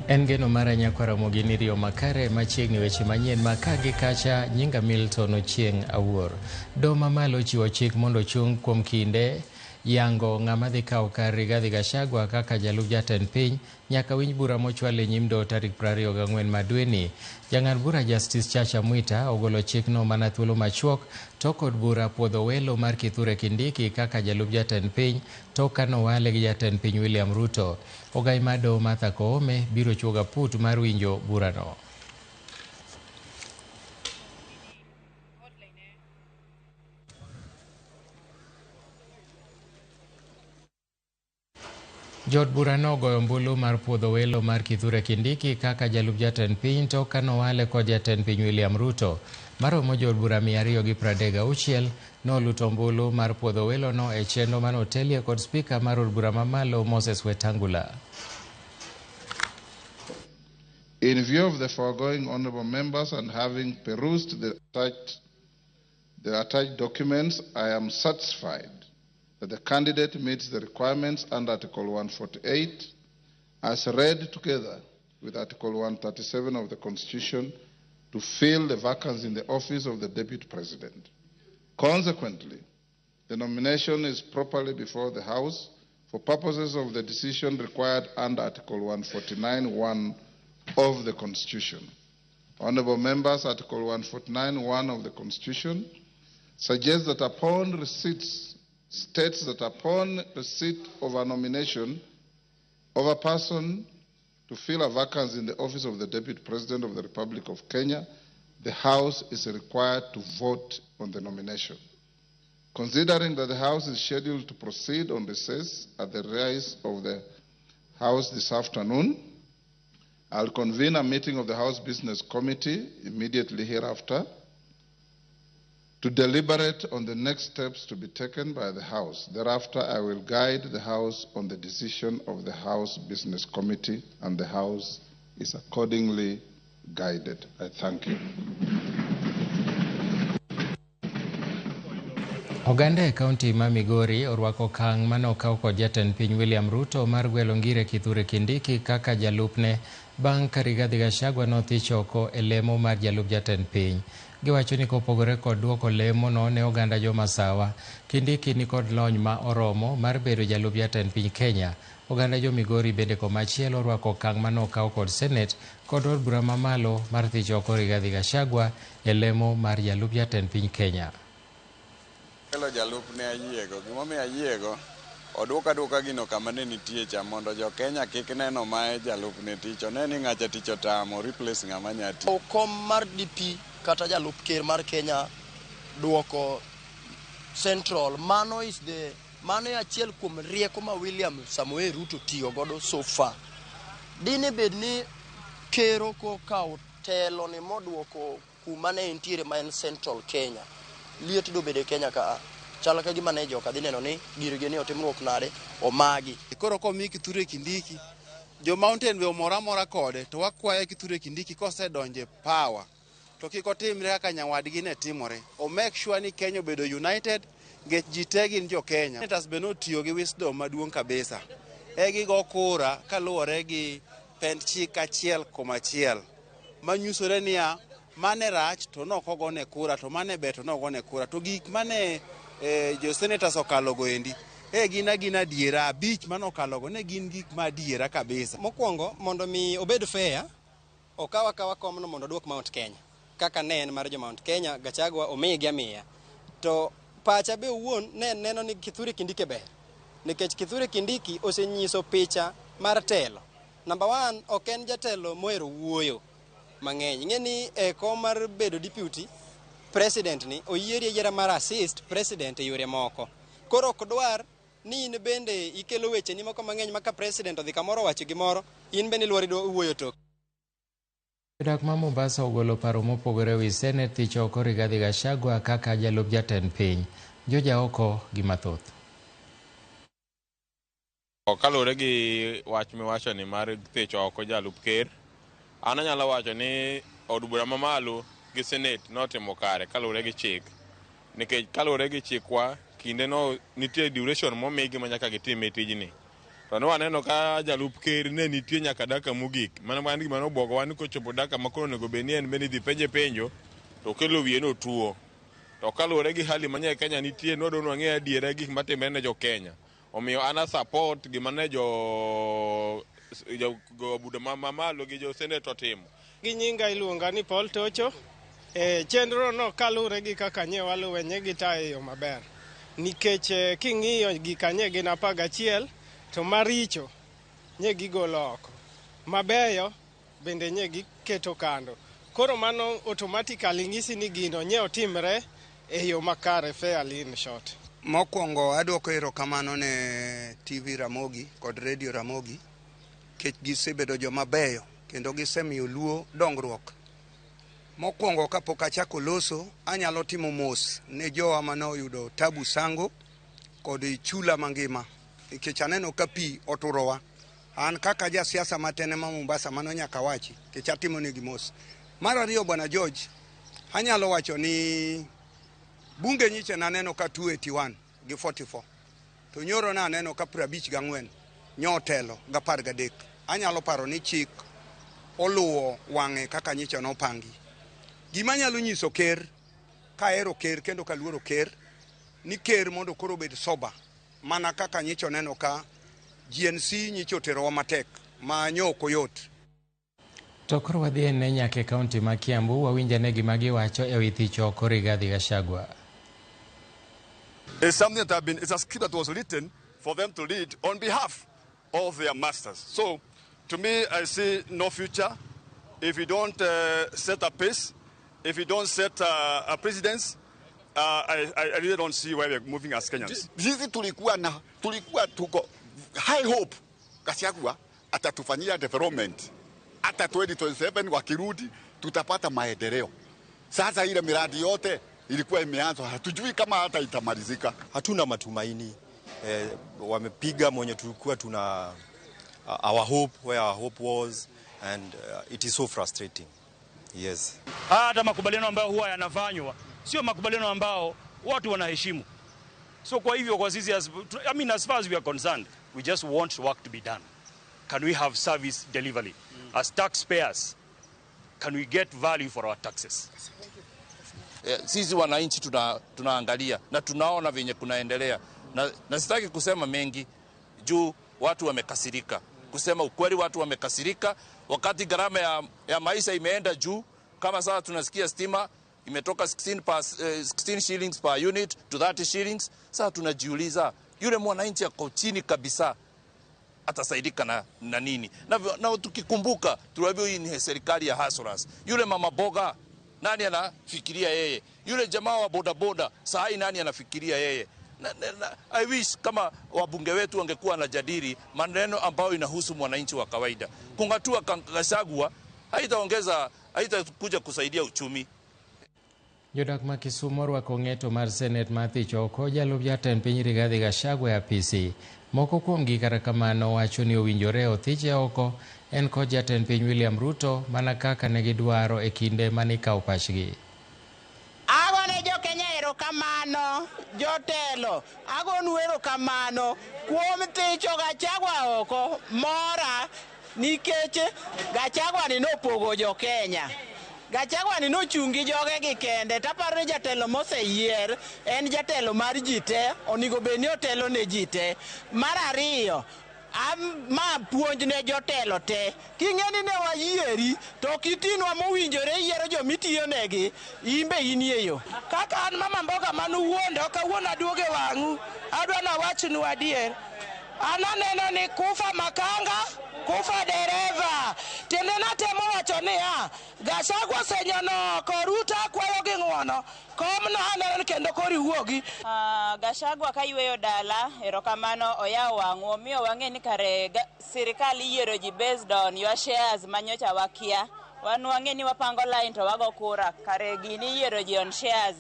En geno mara nyakwar Ramogi ni riyo makare machiegni weche manyien ma ka gi kacha nyinga Milton Ochieng' Awuor. Doho mamalo ochiwo chik mondo ochung kuom kinde yango ng'ama dhi kawo kar Rigathi Gachagua kaka jalup jatend piny nyaka winj bura mochwal e nyim doho tarik 24 ma dweni. Jang'ad bura Justice Chacha Mwita ogolo chikno mana thuolo machuok tok od bura puodho welo mar Kithure Kindiki kaka jalup jatend piny tok kanowale gi jatend piny William Ruto. Ogai mar doho Martha Koome biro chuogo aput mar winjo burano. Jood bura nogoyo ombulu mar puodho welo mar Kithure Kindiki kaka jalup jatend piny tok kanowale kod jatend piny William Ruto. Maromo jood bura 236 noluto ombulu mar puodho welono e chenro mane otelie kod spika mar od bura mamalo Moses Wetangula. In view of the foregoing, honorable members, and having perused the attached documents, I am satisfied that the candidate meets the requirements under Article 148 as read together with Article 137 of the Constitution to fill the vacancy in the office of the Deputy President. Consequently, the nomination is properly before the House for purposes of the decision required under Article 149.1 of the Constitution. Honorable members, Article 149.1 of the Constitution suggests that upon receipts, states that upon receipt of a nomination of a person to fill a vacancy in the office of the Deputy President of the Republic of Kenya, the House is required to vote on the nomination. Considering that the House is scheduled to proceed on recess at the rise of the House this afternoon, I'll convene a meeting of the House Business Committee immediately hereafter to deliberate on the next steps to be taken by the House. Thereafter, I will guide the House on the decision of the House Business Committee, and the House is accordingly guided. I thank you. Oganda e kaunti ma Migori orwako okang' mane okaw kod jatend piny William Ruto mar gwelo Ngire Kithure Kindiki kaka jalupne bang' ka Rigathi Gachagua nothich oko e lemo mar jalup jatend piny. Giwacho ni kopogore kod duoko lemo no ne oganda jomasawa, Kindiki ni kod lony ma oromo mar bedo jalup jatend piny Kenya. Oganda jo Migori bende komachielo orwako okang' mane okaw kod Senet kod od bura mamalo mar thich oko Rigathi Gachagua e lemo mar jalup jatend piny Kenya. Kelo jalup ne ayiego. Gimomiyo ayiego, oduok aduoka gino kama ne nitie cha mondo jo Kenya kik neno mae jalup ne tich. One ni ng'acha tich otamo, replace ng'ama nya tiyo. Kom mar DP kata jalup ker mar Kenya duoko Central, mano is the mano e achiel kuom rieko ma William Samoei Ruto tiyo godo so far. Dine bed ni ker ok okawo telo ni moduoko kuma ne entiere ma en Central Kenya, liet dobedo e Kenya ka a. Chal ka gima ne joka dhi neno ni girgi ni otimruok nade, omagi. Koro komi Kithure Kindiki, jo Mountain be omor amora kode, to wakwaye Kithure Kindiki kosedonje power, to kik otimre kaka nyawadgi ne timore. O make sure ni Kenya obedo united, nikech ji te gin jo Kenya. Senators be notiyo gi wisdom maduong' kabisa. E gigo kura kaluwore gi pend chik 1,1 manyisore niya mane rach to nokogone kura to mane ber to nogone kura to gik mane jo senators okalo go endi gin agina adiera 5 manokalo go ne gin gik ma adiera kabisa. Mokwongo mondo mi obed fair, okaw akawa komno mondo oduok Mount Kenya kaka ne en mar jo Mount Kenya. Gachagua omigi amiya to pacha be owuon ne neno ni Kithure Kindiki ber nikech Kithure Kindiki osenyiso picha mar telo. Number one, ok en jatelo mohero wuoyo mang'eny. Ing'e ni e kom mar bedo deputy president ni oyieri ayiera mar assist president e yore moko. Koro ok dwar ni in bende ikelo wecheni moko mang'eny ma ka president odhi kamoro owacho gimoro, in bende iluoro wuoyo tok. Jodak ma Mombasa ogolo paro mopogore ewi Senet thich oko Rigathi Gachagua kaka jalup jatend piny. Joja oko gi mathoth. Kaluwore gi wach miwacho ni mar thicho oko jalup ker, an anyalo wacho ni od bura mamalo gi Senate notimo kare kaluwore gi chik. Nikech kaluwore gi chikwa, kinde no nitie duration momigi ma nyaka gitime tijni. To ne waneno ka jalup ker ne nitie nyaka dakika mogik. Mano wan gima nobwogowa ni kochopo dakika ma koro onego bed ni en bende idhi penje penjo to kelo wiye notuo. To kaluwore gi hali ma nye Kenya nitie nwadwa ni wang'e adiera gik matimre ne jo Kenya. Omiyo an a support gima ne jo bura mamalo gi jo senate otimo. Gi nyinga iluonga ni Paul Tocho. Chenro no kaluwore gi kaka nye waluwe nye gitaye e yo maber. Nikech king'iyo gik anye gin 11 to maricho nye gigolo oko. Mabeyo bende nye giketo kando. Koro mano automatically nyisi ni gino nye otimre e yo makare, fairly in short. Mokwongo adwoko erokamano ne TV Ramogi kod Radio Ramogi nikech gisebedo joma beyo kendo gisemiyo Luo dongruok. Mokwongo kapok achako loso, anyalo timo mos ne jowa mane oyudo tabu Sango kod chula mangima nikech aneno ka pi oturowa. An kaka jasiasa matene ma Mombasa mano nyaka wachi nikech atimo negi mos. Mar ariyo, Bwana George, anyalo wacho ni bunge nyiche naneno ka 281 gi 44 to nyoro naneno ka 54 nyotelo gi 13. Anyalo paro ni chik oluwo wang'e kaka nyiche nopangi. Gima anyalo nyiso ker, kahero ker kendo kaluoro ker, ni ker mondo koro obed sober mana kaka nyicho neno ka GNC nyicho oterowa matek ma nyo ok oyot. To koro wadhi ene nyaka e kaunti ma Kiambu wawinj ane gima giwacho e wi thicho oko Rigathi Gachagua. It's something that have been, it's a script that was written for them to read on behalf of their masters. So, to me, I see no future if we don't set a pace, if we don't set a precedence. I really don't see where we're moving as Kenyans. Sisi tulikuwa tuko high hope Gachagua atatufanyia development. Hata 2027 wakirudi tutapata maendeleo. Sasa ile miradi yote ilikuwa imeanza, hatujui kama hata itamalizika. Hatuna matumaini. Wamepiga mwenye tulikuwa tuna our hope where our hope was, and it is so frustrating. Yes. Hata makubaliano ambayo huwa yanafanywa sio makubaliano ambao watu wanaheshimu. So kwa hivyo kwa sisi, I mean, as far as we are concerned, we just want work to be done. Can we have service delivery? As taxpayers, can we get value for our taxes? Sisi wananchi tunaangalia na tunaona venye kunaendelea. Na sitaki kusema mengi juu watu wamekasirika. Kusema ukweli, watu wamekasirika wakati gharama ya maisha imeenda juu. Kama sasa tunasikia stima imetoka 16 shillings per unit to 30 shillings. Sasa tunajiuliza yule mwananchi ako chini kabisa atasaidika na nini? Na tukikumbuka tuliambiwa hii ni serikali ya hustlers. Yule mama boga nani anafikiria yeye? Yule jamaa wa bodaboda saa hii nani anafikiria yeye? I wish kama wabunge wetu wangekuwa wanajadili maneno ambayo inahusu mwananchi wa kawaida. Kungatua Gachagua haitaongeza, haitakuja kusaidia uchumi. Jodak ma Kisumu orwako ng'eto mar senet mar thicho oko jalup jatend piny Rigathi Gachagua e apisi. Moko kuomgi kata kamano wacho ni owinjore othiche oko en kod jatend piny William Ruto mana kaka negidwaro e kinde mane ikawo pachgi. Agone jo Kenya erokamano, jotelo, agonu erokamano kuom thicho Gachagua oko mora nikech Gachagua ni nopogo jo Kenya. Gachagua ni nochungi joge gi kende, taparo ni jatelo moseyier en jatelo mar ji te, onego bed ni otelo ne ji te. Mar ariyo, ma puonj ne jotelo te, king'e ni ne wayieri to ok itinwa mowinjore yiero jomitiyo negi, in be inie yo. Kaka an mama mboga manuwuondo, kawuono aduogo e wang'u, adwa nawachnu adier. An aneno ni kufa makanga, kufa dereva. Tiende natemo wacho niya, Gachagua osenyono oko, Ruto akwayo gi ng'uono, komno aneno ni kendo koro iwuogi. Gachagua ka yweyo dala, erokamano oyawo wang'wa, omiyo wang'e ni kare sirikal iyiero ji based on your shares manyocha wakia. Wan wang'e ni wapango line to wago kura, kare gini iyiero ji on shares.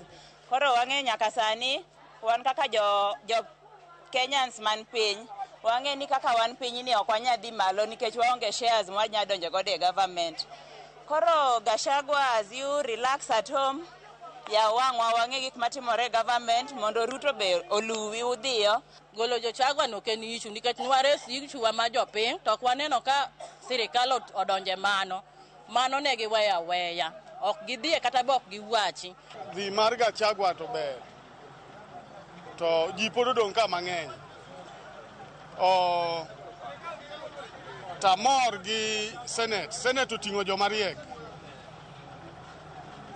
Koro wang'e nyaka sani, wan kaka jo Kenyans man piny, wang'e ni kaka wan piny ni ok wanyal dhi malo nikech waonge shares mwanya donjo godo e government. Koro Gachagua, as you relax at home, Yaw wang'wa wang'e gik matimore e government mondo Ruto be oluwi udhiyo. Golo Jochagwa no ok en issue nikech nwares issue wa ma jopiny to ok waneno ka sirikal odonje mano. Mano ne giweyo aweya. Ok gidhiye kata be ok giwachi. Dhi mar Gachagua to ber. To ji pod odong' ka mang'eny. Tamor gi Senate. Senate oting'o joma riek.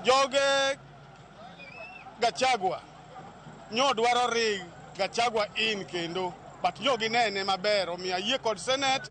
Joge Gachagua nyo dwaro rig Gachagua in kendo, but nyo ginene maber, omiyo ayie kod Senate.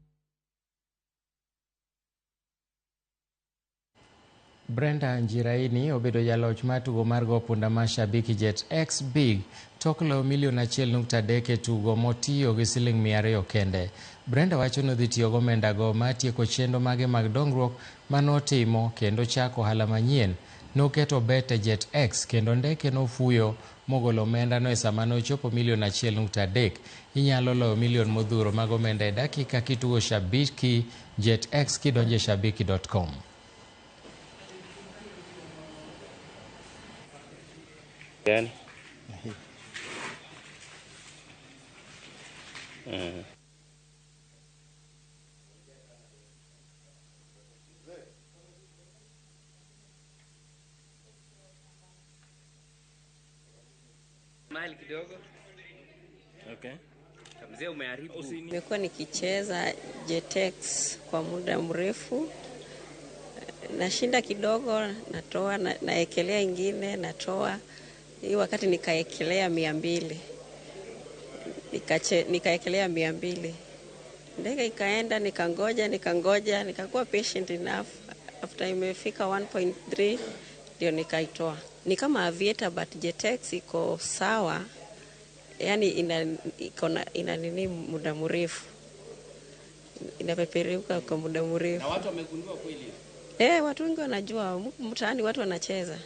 Brenda Njiraini obedo jaloch mar tugo mar go punda mar Shabiki Jet X Big tok loyo milion 1.3 e tugo motiyo gi siling 200 kende. Brenda wacho ni odhi tiyo gi omendago mar tieko chenro mage mag dongruok manotimo kendo chako ohala manyien. Noketo bet e Jet X kendo ndeke nofuyo mogolo omendano e sama nochopo milion 1.3. Inyalo loyo milion modhuro mag omenda e dakika kitugo Shabiki Jet X kidonjo e shabiki.com. Gani? Mali kidogo. Okay. Mzee umeharibu. Nimekuwa nikicheza JetX kwa muda mrefu. Nashinda kidogo, natoa, naekelea ingine, natoa. Hii wakati nikaekelea 200. Nikaekelea 200. Ndege ikaenda, nikangoja, nikakuwa patient enough. After imefika 1.3 ndio nikaitoa. Ni kama Aviator but JetX iko sawa. Yani ina nini muda mrefu. Inapeperuka kwa muda mrefu. Na watu wamegundua kweli? Watu wengi wanajua, mtaani watu wanacheza.